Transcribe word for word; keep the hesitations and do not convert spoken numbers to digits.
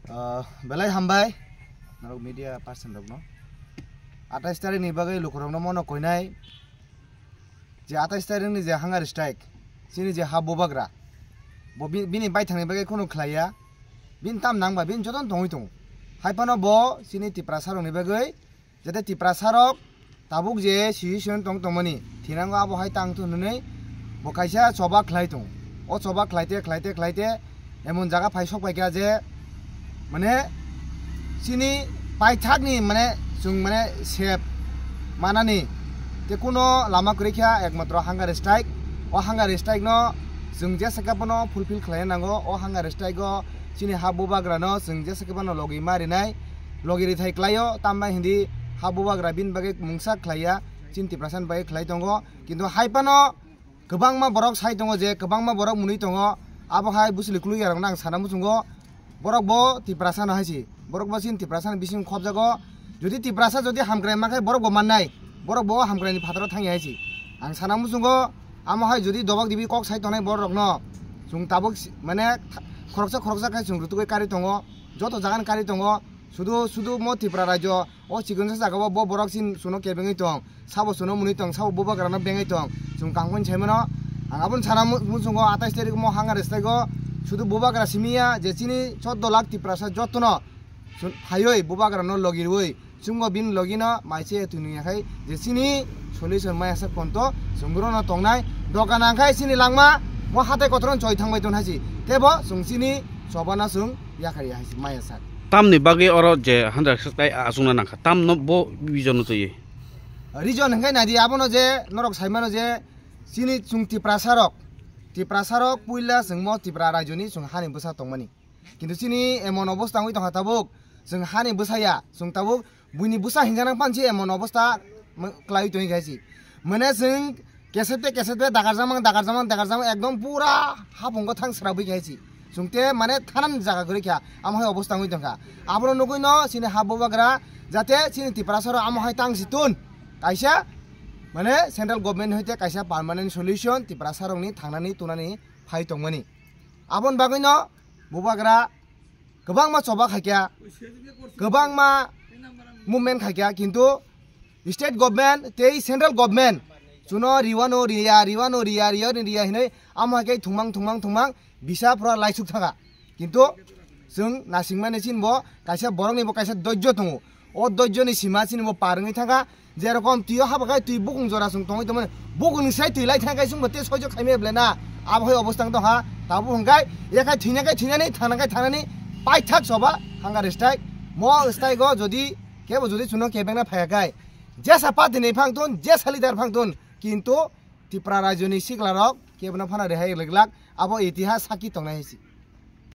Ah, belai hambai, norok media person rokno. Atais tarik ni bagwi lukurokno mono koinai, je atais tarik ni je hunger strike, chini je ha bubagra, bo bi-, bini baithangni bagwi khunu khlaiya, bini tam nangba, bini jotono tongwi tongo. Hai phano bo chini Tiprasa rokni bagwi, jate Tiprasa rok tabuk je situation tong tongmani, thinango abo hai tang thun hwnwi bo kaisa choba khlai tongo. O choba khlaite, khlaite, khlaite, emon jaga phai sok paikha je, mane, chini paithakni, mane, chwng, mane, sep manani te kuno lama kwrwi kha, ekmatro hunger strike. O hunger strike no chwng jesa khe bono fulfill khlaina nango. O hunger strike o chini ha bubagra no chwng jesa khe bono logi ma rinai, logi rithai khlaio, tambai hindi ha bubagra bini bagwi mungsa khlaiya, chini Tiprasa ni bagwi khlai tongo. Kintu hai phano kwbangma borok sai tongo je, kwbangma borok mwnwi tongo. Abo hai bwswli kwlwiyarokno ang sana muchungo, borok bo Tiprasa no hai si, borok bo chini Tiprasa ni bising khobjago. Jodi Tiprasa jodi hamkrai mankhe borok bo mannai, borok bo hamkrai ni phataro thangya hai si. Ang sana muchungo, amo hai jodi dobok dibi kok sai tongnai borok rokno, chwng tabuk si-, mane, tha-, khoroksa khoroksa khai chwng rutugwi kari tongo, joto jaga ni kari tongo. Sudu sudu mo Tripura rajyo, o chikonsa jaga o bo borok sin suno kebengwi tong, sabo suno mwnwi tong, sabo bubagra no bengwi tong, chwng kangkon sai mano. Ang aboni sana mu-, muchungo atais tarik mo hunger strike o sudu bubagra simiya je chini choddo lakh Tiprasa jotono sun-, phaiwi bubagra no logi rwi chwngbo bini logi no mai se twi nungya khai je chini solution maya sak ponto chwng boro no tongnai dokan ang khai chini langma mo hatai kotor choi thangbai ton hai si tebo chwng chini choba no chwng yakhari hai si maya sak. Tamni bagwi oro je hundred sixty aswkna nangkha, tamno bo reason no twiwi? Reason hwnkhe naidi, abono je norok saimano je chini chwng Tiprasa rok, Tiprasa rok puila chwng mo Tripura rajyoni chwng hani bwsa tongmani. Kintu chini emon obostha wngwi tongkha tabuk, chwng hani bwsa ya, chwng tabuk buini bwsa hinjanang panchi emon obostha ma-, klaiwi tongwi khaisi. Mane chwng kesete kesete dagarjamang, dagarjamang, dagarjamang ekdom pura hapung gothang srabwi khaisi. Chwng te mane thanan jaga kwrwi kha, amo hai obostha wngwi tongkha. Abono nugwi no chini ha bubagra jate chini Tiprasa rok amo hai tang si tun. Kaisa mane central government hoite kaisa permanent solution Tiprasa rokni thangnani tunani phai tongmani. Aboni bagwi no bubagra kwbangma choba khaikha, kwbangma movement khaikha, kintu state government tei central government chuno riwano riya, riwano riya, riya ni riya hinwi amo hai khe thwngmang, thwngmang, thwngmang bisa phura laisuk thangkha. Kintu chwng nasingmani chini bo kaisa borokni bo kaisa doijjo tongo. O doijjoni sima chini bo par wngwi thangkha. Jerokom twi o haba khai twi bukung jora chwng tongwi tongmani, bukung ni sai twi lai thang khai chwngbo tei soijo khaimaya belai na. Abo hai obostha wng tongkha. Tabuk hwnkhe yakhai thwina khai thwinani, thangna khai thangnani paithak choba hunger strike. Mo strike o jodi kebo jodi chuno kebengna phaiya khai, jesa party ni phang thun, jesa leader phang thun, kintu Tripura rajyoni sikla rok kebono phano rehai rwglak, abo itihas sakhi tongnai hai se.